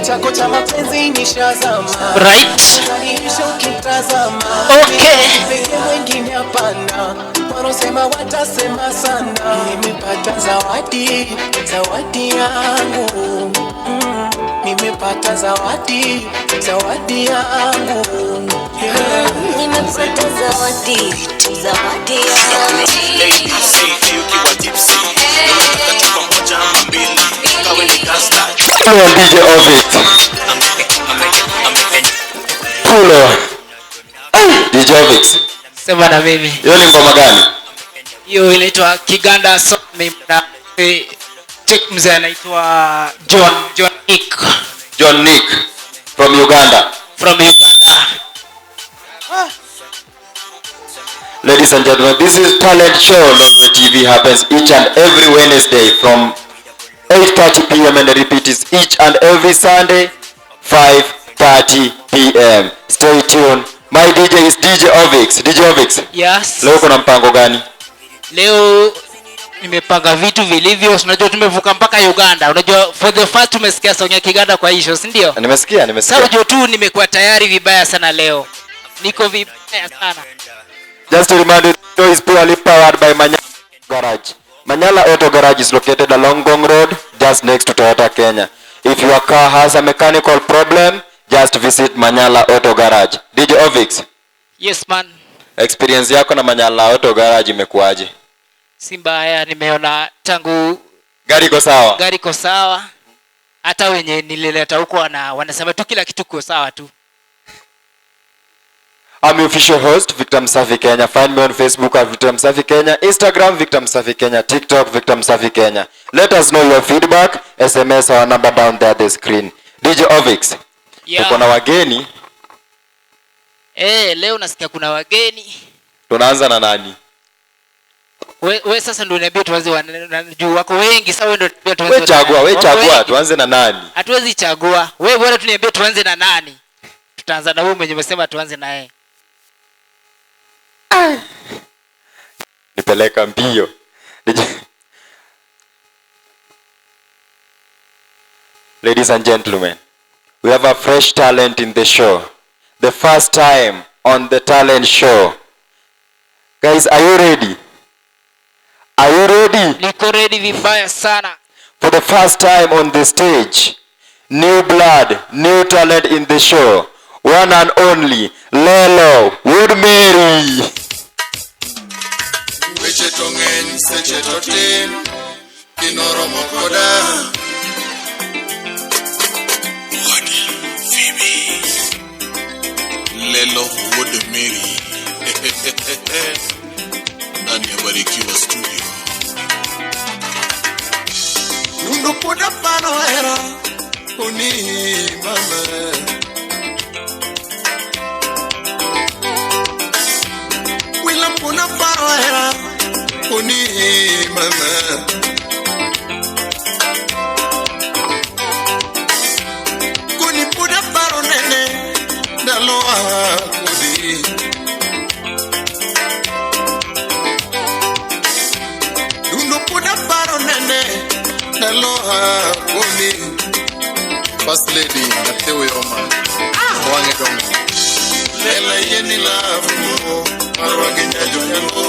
Chako cha mapenzi nishazama. Right. Unaniisha ukitazama. Okay. Peke mwingine hapana. Wanaosema watasema sana. Nimepata zawadi, zawadi yangu. Nimepata zawadi, zawadi yangu. Yeah. Nimepata zawadi, zawadi yangu. Pulo DJ Ovic. Pulo. DJ Ovic. Sema na mimi. Hiyo ni ngoma gani? Hiyo inaitwa Kiganda Song na check mzee anaitwa John Nick. John Nick from Uganda. From Uganda. Ladies and gentlemen, this is Talent Show on Lolwe TV, happens each and every Wednesday from 8:30 p.m. and the repeat is each and every Sunday 5:30 p.m. Stay tuned. My DJ is DJ Ovix. DJ Ovix. Yes. Leo kuna mpango gani? Leo nimepanga vitu vilivyo. Unajua tumevuka mpaka Uganda. Unajua for the first tumesikia song ya Kiganda kwa hiyo, si ndio? Nimesikia, nimesikia. Sasa unajua tu nimekuwa tayari vibaya sana leo. Niko vibaya sana. Just to remind you, the show is purely powered by Manyala Garage. Manyala Auto Garage is located along Ngong Road, just next to Toyota Kenya. If your car has a mechanical problem, just visit Manyala Auto Garage. DJ Ovix. Yes man. Experience yako na Manyala Auto Garage imekuwaje? Si mbaya, nimeona tangu gari iko sawa. Gari iko sawa. Hata wenye nilileta huko wanasema tu kila kitu kiko sawa tu. I'm your official host, Victor Msafi Kenya. Find me on Facebook at Victor Msafi Kenya, Instagram Victor Msafi Kenya, TikTok Victor Msafi Kenya. Let us know your feedback. SMS our number down there the screen. DJ Ovix. Yeah. Tuko na wageni. Leo nasikia kuna wageni. Tunaanza na nani? We sasa ndio niambie tuanze juu wako wengi, sasa wewe ndio niambie tuanze. We chagua, we chagua, tuanze na nani? Hatuwezi chagua. Wewe bora tu niambie tuanze na nani. Tutaanza na wewe mwenye umesema tuanze na yeye. Nipeleka mbio. Ladies and gentlemen, we have a fresh talent in the show. The first time on the talent show. Guys, are you ready? Are you ready? Niko ready vibaya sana. For the first time on the stage, new blood, new talent in the show. One and only Lelo Woodmary. Weche to ng'eny, seche to tin, kinoromo koda. Lelo Woodmary. Ndani ya Barikiwa Studio. Nyundo poda pano hera, oni mama. Wila pona pano hera, oni mama. Koni poda paro nene, daloa kodi. Dundo poda paro nene, daloa kodi. First Lady Natewe Oma. Wange dongo. Lela yeni love mo, marwage nyajo nyalo.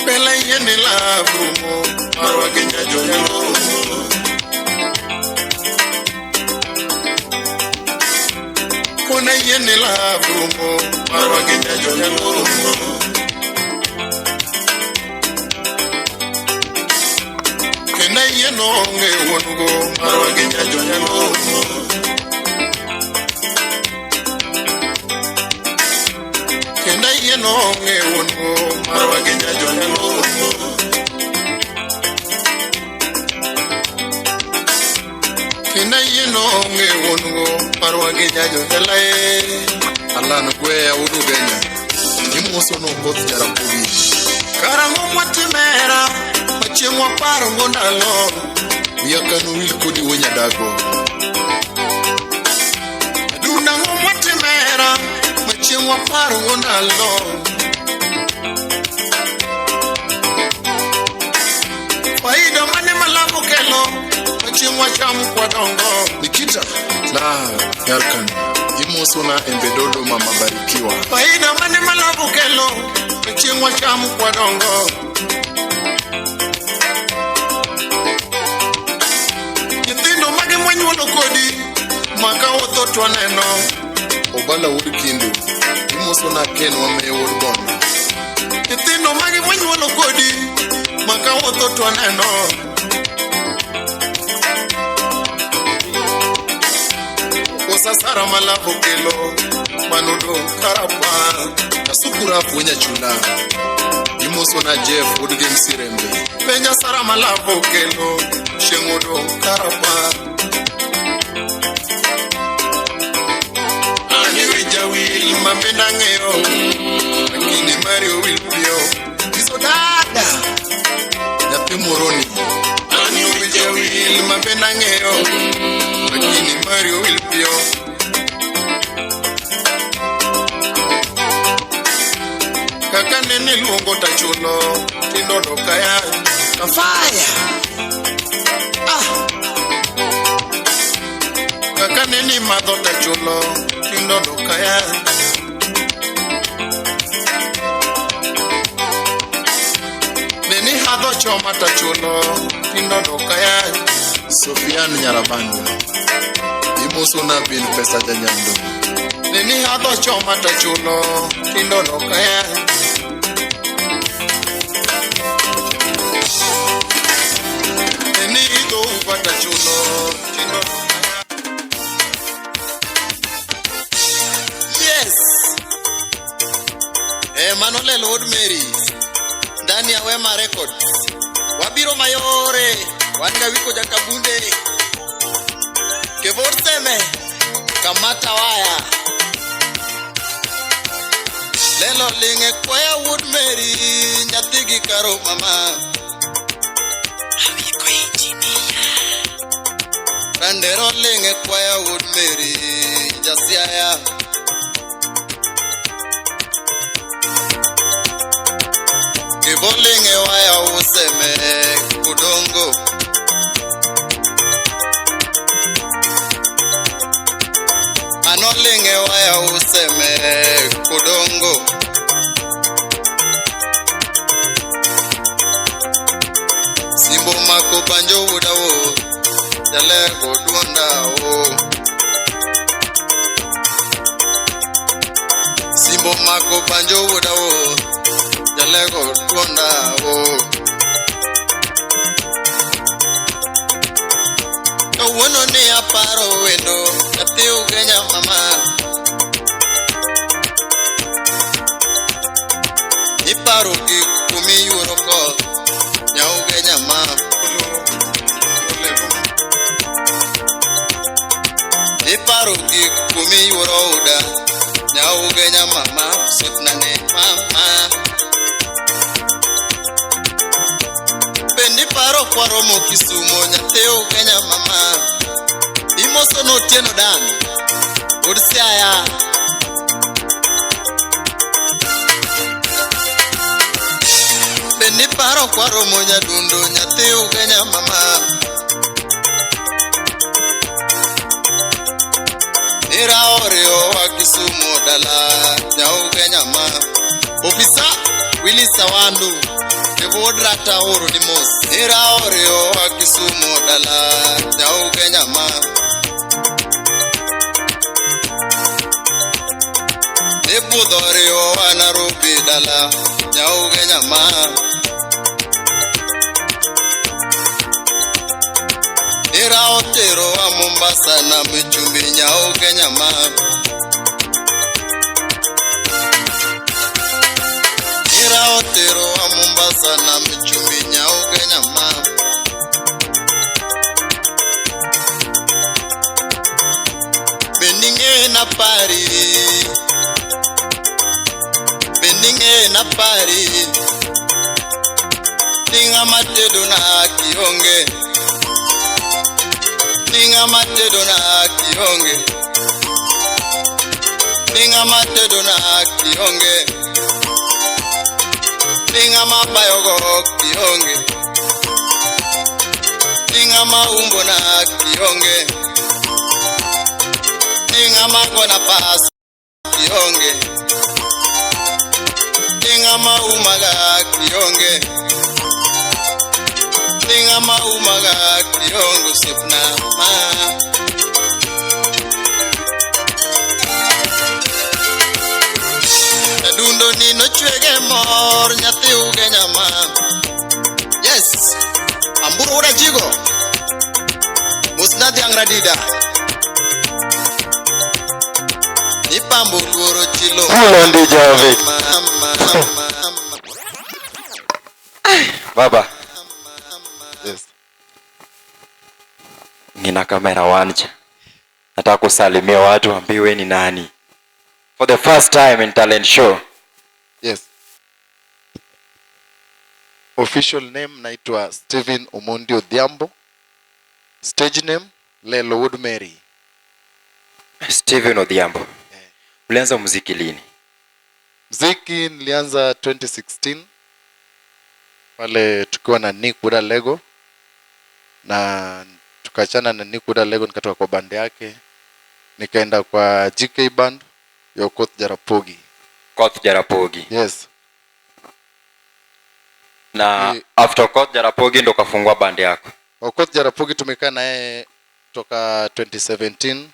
Bela yeni love mo, marwage nyajo nyalo. Kona yeni love mo, marwage nyajo nyalo. Kena yeno onge wonugo, marwage nyajo nyalo. Kena yeno onge wonugo, marwage nyajo nyalo. Kena yeno onge wonugo, marwage nyajo nyalo. Alano gweya udu Kenya. Imuso no koth Jaramogi. Karango mwatimera, machieng' waparo go ndalo. Wiya kano wil kodi wuo nyadago. Adunda ng'o mwatimera, machieng' waparo go ndalo. Faida Chieng' wacham kwadongo. Nikita la Yarkan imosona embedodo mama barikiwa. Faida mane malabu kelo chieng' wacham kwadongo. Nyithindo mage mwanyuolo kodi maka wotho to waneno. Obala wuod Kindu imosona Ken Wame wuod Bondo. Nyithindo mage mwanyuolo kodi maka wotho to waneno. Osasara malabo kelo manodong' karapar. Asukura puonya chula imosona Jeff wuod Gem Sirembe. Penja sara malabo kelo chieng' odong' karapar. Ani wija wil mabende ang'eyo lakini mari owil piyo. Iso dada nyathi moroni. Ani wija wil mabende ang'eyo lakini mari owil piyo. Kaka nene luongo tachulo tindo dokaya kafaya. Ah. Kaka nene madho tachulo tindo dokaya. Nene hadho choma tachulo tindo dokaya. Sofian Nyarabanga imosona bin pesa janyando. Nene hadho choma tachulo tindo dokaya. Nene idho uba tachulo tindo. Yes. Emmanuel Wood Mary ndani ya Wema Records. Wabiro mayore wan wiko jakabunde. Kevorseme kamata waya. Lelo linge kwaya Wood Mary nyathigi karo mama. Randero linge kwaya Wood Mary jasiaya. Kevolinge waya useme kudongo. Anolinge waya useme kudongo. Simbo mako banjo wudawo jalego duonda o. Simbo mako banjo wudawo jalego duonda o. Kawuono ni aparo wendo nyathi Ugenya mama. Iparo gik kumiyuoro koth nya Ugenya ma. Iparo gik kumiyuoro uda nya Ugenya mama osiepna ne mama. Bende iparo kwaromo Kisumo nyathi Ugenya mama. Imoso notieno dan wuod Siaya. Bende iparo kwaromo Nyadundo nyathi Ugenya mama. Iraorio wa Kisumo dala nya Ugenya ma. Ofisa Willy Sawandu Kevo rata oro ni mos. Iraorio wa Kisumo dala nya Ugenya ma. Ibudhorio wa Nairobi dala nya Ugenya ma. Iraotero wa Mombasa na Michumbi nya Ugenya ma. Iraotero wa Mombasa na Michumbi nya Ugenya ma. Beninge na pari. Beninge na pari. Ninga matedo na kionge. Ninga matedo na kionge. Ninga matedo na kionge. Ninga mabayogo kionge. Ning'ama umbona kionge. Ning'ama gona pas kionge. Ning'ama umaga kionge. Ning'ama umaga kionge osiepna ma. Adundo ni nochwege mor nyathi Ugenya ma. Yes. Amburu ura jigo. Musnadhi angradida. Ipambo luoro chilo. Hulo ndi Jovic. Baba. Yes. Nina kamera wanja. Nataka kusalimia watu ambiwe ni nani. For the first time in talent show. Yes. Official name naitwa Steven Omondi Odhiambo. Stage name Lelo Woodmary. Steven Odhiambo. Ulianza muziki lini? Muziki nilianza 2016 pale tukiwa na Nick Buda Lego, na tukaachana na Nick Buda Lego, nikatoka kwa band yake nikaenda kwa GK band ya Okoth Jarapogi. Okoth Jarapogi. Yes. Na after Okoth Jarapogi ndo kafungua band yako? Okoth Jarapogi tumekaa naye toka 2017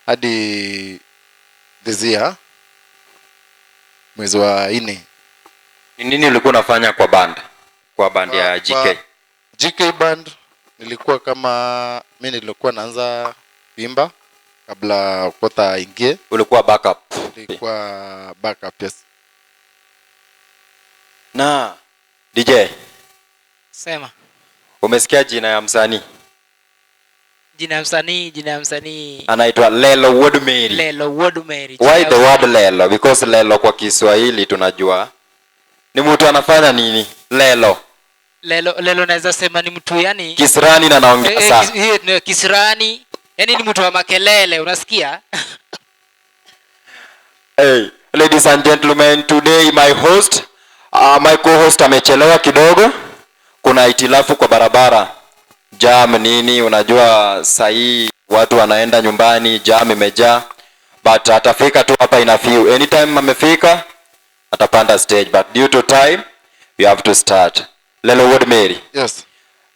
hadi this year mwezi wa 4. Ni nini ulikuwa unafanya kwa band? Kwa band ya GK? Kwa GK band nilikuwa kama mimi nilikuwa naanza kuimba kabla Okoth aingie. Ulikuwa backup? Nilikuwa backup, yes. Na DJ, Sema. Umesikia jina ya msanii? Jina ya msanii, jina ya msanii. Anaitwa Lelo Woodmary. Lelo Woodmary. Why the word Lelo? Because Lelo kwa Kiswahili tunajua ni mtu anafanya nini? Lelo. Lelo, Lelo naweza sema ni mtu yani kisirani na anaongea sana. Kisirani, yani ni mtu wa makelele, unasikia? Hey, ladies and gentlemen, today my host, my co-host amechelewa kidogo. Kuna itilafu kwa barabara. Jam nini, unajua sahi watu wanaenda nyumbani, jam imejaa. But atafika tu hapa in a few. Anytime amefika atapanda stage, but due to time we have to start. Lelo Woodmary. Yes.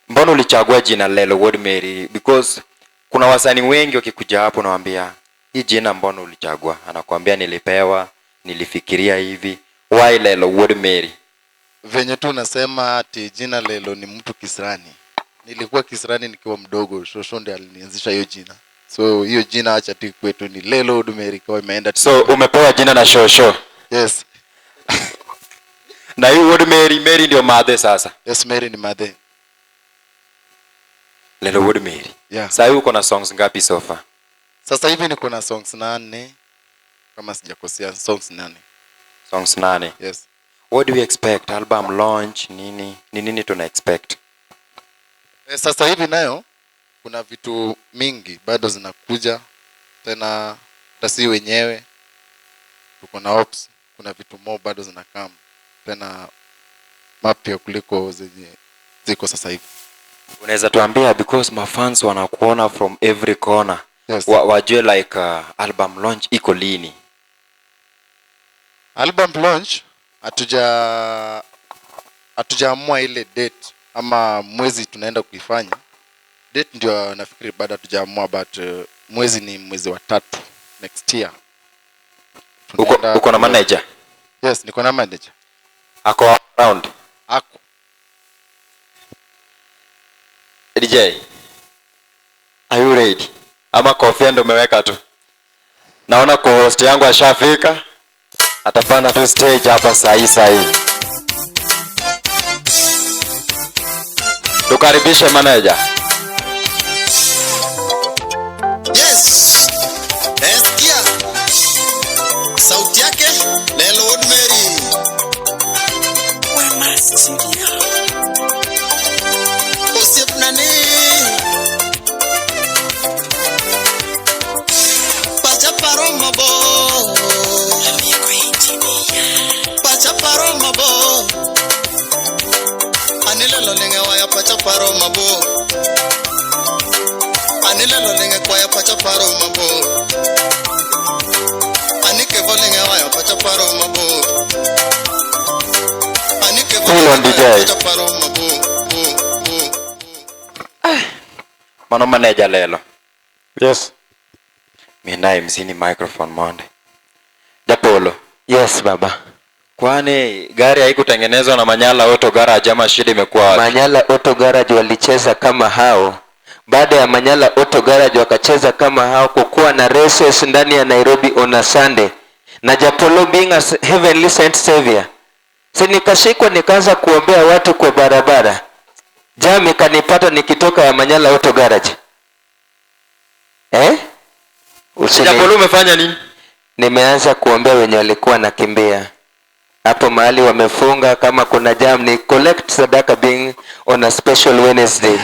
Mbona ulichagua jina Lelo Woodmary? Because kuna wasanii wengi wakikuja hapo nawaambia hii jina mbona ulichagua? Anakuambia nilipewa, nilifikiria hivi. Why Lelo Woodmary? Venye tu unasema ati jina Lelo ni mtu kisirani. Nilikuwa kisirani nikiwa mdogo, shosho ndiye alinianzisha hiyo jina. So hiyo jina acha tu kwetu ni Lelo Woodmary kwa imeenda tu. So umepewa jina na shosho? Yes. Na hii Woodmary, Mary ndio madhe sasa? Yes, Mary ni madhe. Lelo Woodmary. Yeah. Sasa hivi uko na songs ngapi so far? Sasa hivi niko na songs 8 kama sijakosea, songs 8. Songs 8. Yes. What do we expect? Album launch nini? Ni nini tuna expect? Sasa hivi nayo kuna vitu mingi bado zinakuja tena, hata si wenyewe tuko na ops, kuna vitu more bado zinakam tena mapya kuliko zenye ziko sasa hivi. Unaweza tuambia, because mafans wanakuona from every corner. Yes. Wajue like album launch iko lini? Album launch hatujaamua ile date ama mwezi tunaenda kuifanya. Date ndio nafikiri bado hatujaamua, but mwezi ni mwezi wa 3 next year. Uko na manager? Yes, niko na manager. Ako around? Ako. DJ, are you ready? Ama kofia ndio umeweka tu? Naona co-host yangu ashafika. Atapanda tu stage hapa sahi sahi. Tukaribishe manager. Yes. Eskia. Sauti yake Lelo Woodmary. Wema Studio. Osiepnani. Pacha paro mabo. Pacha paro mabo. Anilelo linge waya pacha pacha paro mabor. Ani lelo linge kwaya pacha paro mabor. Ani kevo linge waya pacha paro mabor. Ani kevo Full on linge waya DJ. Pacha paro mabor. Bo, bo. Mano manager Lelo. Yes. Mina MC ni microphone monde. Japolo. Yes, baba. Kwani gari haikutengenezwa na Manyala Auto Garage ama shida imekuwa wapi? Manyala Auto Garage walicheza kama hao. Baada ya Manyala Auto Garage wakacheza kama hao, kukuwa na races ndani ya Nairobi on a Sunday. Na Japolo being a heavenly sent savior. Si nikashikwa nikaanza kuombea watu kwa barabara. Jam ikanipata nikitoka ya Manyala Auto Garage. Eh? Usini... Japolo, umefanya nini? Nimeanza kuombea wenye walikuwa nakimbia hapo mahali wamefunga, kama kuna jam ni collect sadaka being on a special Wednesday.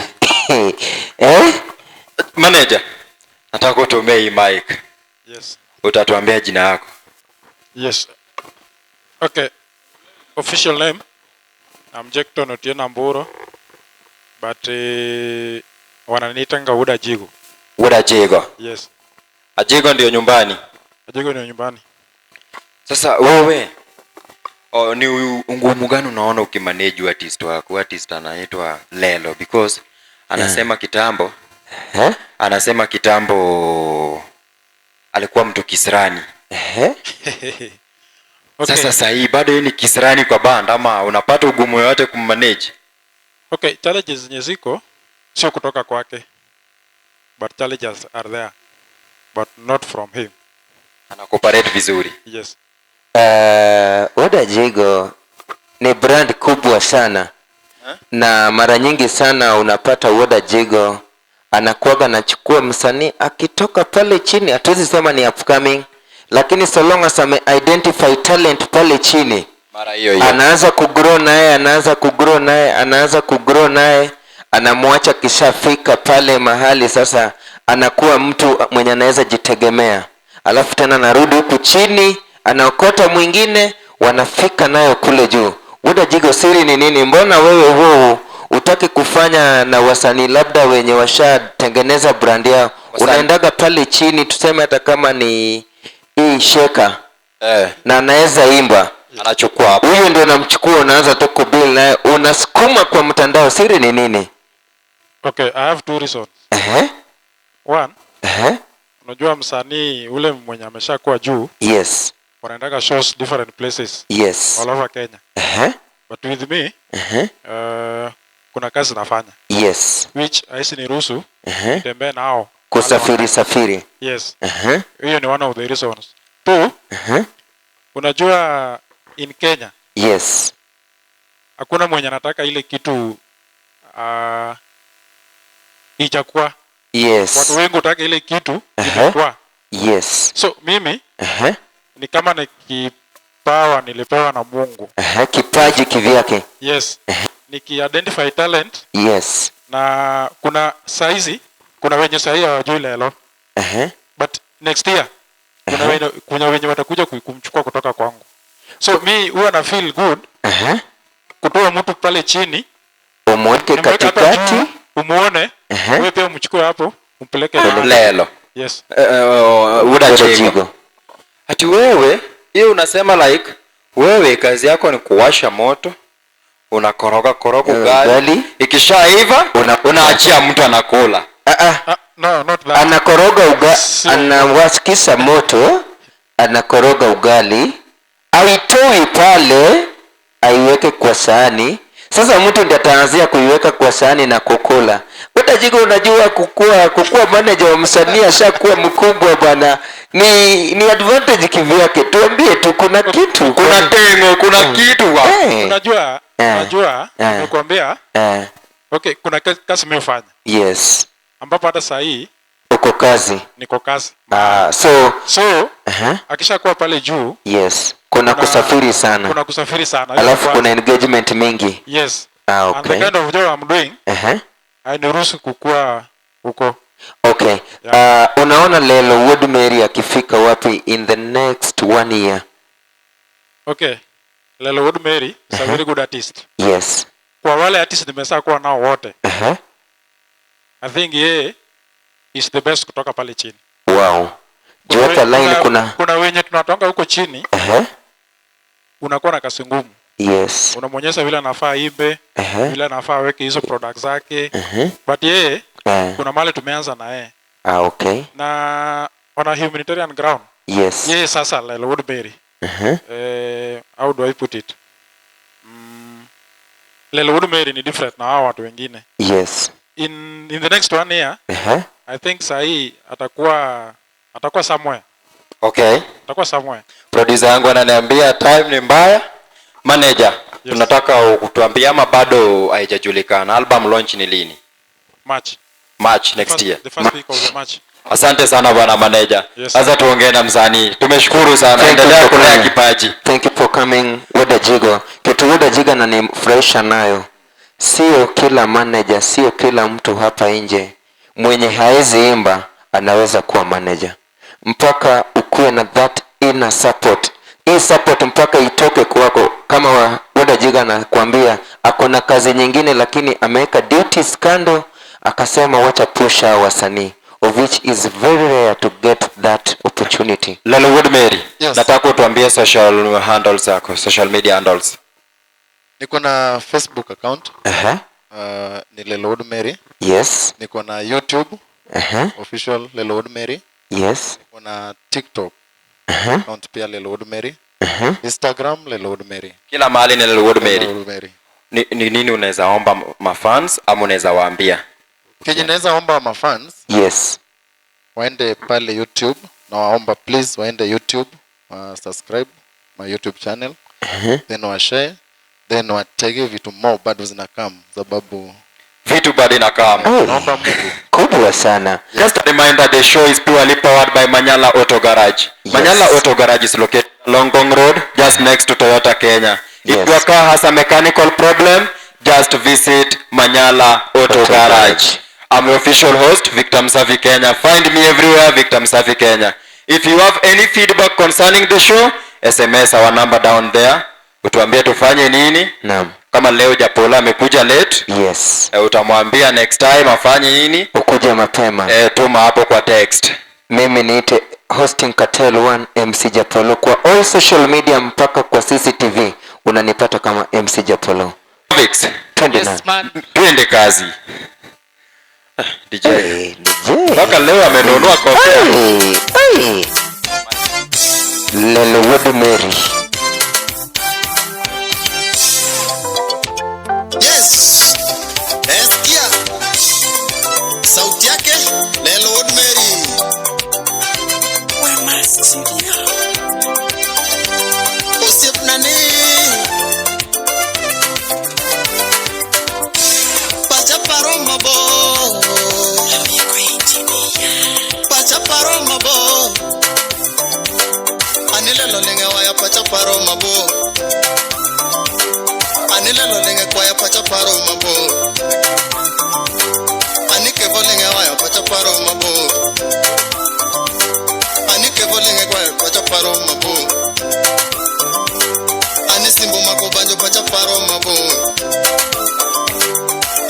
Eh? Manager, nataka utumie hii mic. Yes. Utatuambia jina yako. Yes. Okay. Official name, I'm Jackton Otieno Amburo, but wananiitanga Wuda Jigo. Wuda Jigo. Yes. Ajigo ndio nyumbani. Ajigo ndio nyumbani. Sasa wewe, oh, ni ngumu gani unaona ukimanage artist wako? Artist anaitwa Lelo because anasema kitambo Eh? Anasema kitambo alikuwa mtu kisirani. Eh? Okay. Sasa sahii bado yeye ni kisirani kwa band ama unapata ugumu yoyote kummanage? Okay, challenges zenye ziko sio kutoka kwake, but challenges are there, but not from him. Ana cooperate vizuri. Yes. Wuda Jigo ni brand kubwa sana na mara nyingi sana unapata Wuda Jigo anakuwaga anachukua msanii akitoka pale chini, hatuwezi sema ni upcoming, lakini so long as ame identify talent pale chini, mara hiyo hiyo anaanza kugrow naye, anaanza kugrow naye, anaanza kugrow naye, anamwacha kishafika pale mahali sasa anakuwa mtu mwenye anaweza jitegemea, alafu tena anarudi huku chini, anaokota mwingine, wanafika nayo kule juu. Wuda Jigo, siri ni nini? Mbona wewe huu utaki kufanya na wasanii labda wenye washatengeneza brand yao? Unaendaga pale chini, tuseme hata kama ni hii Sheka na anaweza imba, anachukua hapo. Huyu ndio unamchukua, unaanza tu kubuild naye, unasukuma kwa mtandao. Siri ni nini? Okay, I have two reasons. One, unajua msanii ule mwenye ameshakuwa juu wanaendaga shows different places all over Kenya. But with me, kuna kazi nafanya which haisi niruhusu nitembee nao Kusafiri safiri. Yes. Hiyo ni one of the reasons. Two, unajua in Kenya hakuna mwenye anataka ile kitu ichakuwa. Watu wengi hutaka ile kitu ichakuwa. So mimi ni kama ni kipawa nilipewa na Mungu. Kipaji kivyake. Yes. Niki-identify talent. Na kuna saizi, kuna wenye sahi hawajui Lelo. But next year kuna wenye watakuja kumchukua kutoka kwangu. So mi huwa na feel good kutoa mtu pale chini, umweke nimweke hapa katikati, juu, umuone, wewe pia umchukue hapo, umpeleke mahali. Lelo. Yes. Wuda Wuda Jigo. Jigo. Ati wewe, hiyo unasema like wewe kazi yako ni kuwasha moto, unakoroga koroga ugali, ugali. Ikishaiva unaachia mtu anakula. No, not that. Anakoroga uga, Sio. Anawasikisa moto, anakoroga ugali, aitoi pale, aiweke kwa sahani. Sasa mtu ndiye ataanzia kuiweka kwa sahani na kukula. Wuda Jigo, unajua kukua manager wa msanii ashakuwa mkubwa bwana. Ni advantage kivyake. Tuambie tu kuna kitu. Kuna tengo, kuna kitu wa. Unajua, unajua, nimekuambia. Okay, kuna kazi mimi hufanya. Ambapo hata saa hii uko kazi. Niko kazi. So, So, akishakuwa pale juu, Kuna kusafiri sana. Kuna kusafiri sana. Alafu Hiyo kuna engagement mingi. Yes. And the kind of job I'm doing, hainiruhusu kukua huko. Okay. Unaona Lelo Wuod Mary akifika wapi in the next 1 year? Okay. Lelo Wuod Mary is a very good artist. Kwa wale artist nimesha kuwa nao wote, I think yeye is the best kutoka pale chini. Wow. Juu hata line kuna wenye tunatonga huko chini. Unakuwa na kasi ngumu. Yes. Unamwonyesha vile anafaa ibe, vile anafaa aweke hizo products zake. But yeye kuna mahali tumeanza na yeye. Ah, okay. Na on a humanitarian ground. Yes. Yeye sasa Lelo Wuod Mary. How do I put it? Lelo Wuod Mary ni different na hao watu wengine. Yes. In the next 1 year, I think sahi atakuwa somewhere. Okay. Atakuwa somewhere. Producer yangu ananiambia time ni mbaya. Manager, Yes. Tunataka kutuambia ama bado haijajulikana. Album launch ni lini? March. March next year. The first week of the March. Asante sana bwana manager. Yes. Sasa tuongee na msanii. Tumeshukuru sana. Endelea kulea kipaji. Thank you for coming Wuod Ajigo. Kitu Wuod Ajigo ananifurahisha nayo, sio kila manager, sio kila mtu hapa nje mwenye haezi imba anaweza kuwa manager. Mpaka ukuwe na that inner support. Hii support mpaka itoke kwako. Kama Wuod Ajigo anakuambia ako na kazi nyingine lakini ameweka duties kando, akasema wacha push hawa wasanii, of which is very rare to get that opportunity. Lelo Wuod Mary, Yes. Nataka utuambie social handles zako, social media handles. Niko na Facebook account. Ni Lelo Wuod Mary. Yes. Niko na YouTube. Official Lelo Wuod Mary. Yes. Niko na TikTok. Account pia Lelo Wuod Mary. Instagram Lelo Wuod Mary. Kila mahali ni Lelo Wuod Mary. Lelo Wuod Mary. Ni nini unaweza omba mafans ama unaweza waambia? Kenye naweza omba mafans? Yes. Waende pale YouTube na waomba please waende YouTube, subscribe my YouTube channel. Then wa share, then watege vitu more bado zinakam sababu vitu bado inakam. Naomba Mungu. Kubwa sana. Just a reminder, the show is purely powered by Manyala Auto Garage. Yes. Manyala Auto Garage is located along Ngong Road, just next to Toyota Kenya. Yes. If your car has a mechanical problem, just visit Manyala Auto Garage. I'm your official host, Victor Msafi Kenya. Find me everywhere, Victor Msafi Kenya. If you have any feedback concerning the show, SMS our number down there. Utuambie tufanye nini? Naam. Kama leo Japola amekuja late. Yes. Utamwambia next time afanye nini? Ukuje mapema. Tuma hapo kwa text. Mimi niite Hosting Cartel 1 MC Japolo kwa all social media mpaka kwa CCTV unanipata kama MC Japolo. Vix. Twende Yes, na. man. Twende kazi. DJ. Hey, DJ. Mpaka leo amenunua kofia. Hey, hey. Lelo Wuod Mary. Yes. Eskia. Sauti yake Lelo Wuod Mary. Wema Studio. Osiep nani? Pacha paro mabo. Pacha paro mabo. Anilelo lenge waya pacha paro mabo. Anilelo lenge kwaya pacha paro mabo. Anike volenge waya pacha paro mabo. Anike volenge kwaya pacha paro mabo. Anisimbo makobanjo pacha paro mabo.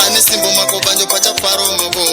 Anisimbo makobanjo pacha paro mabo.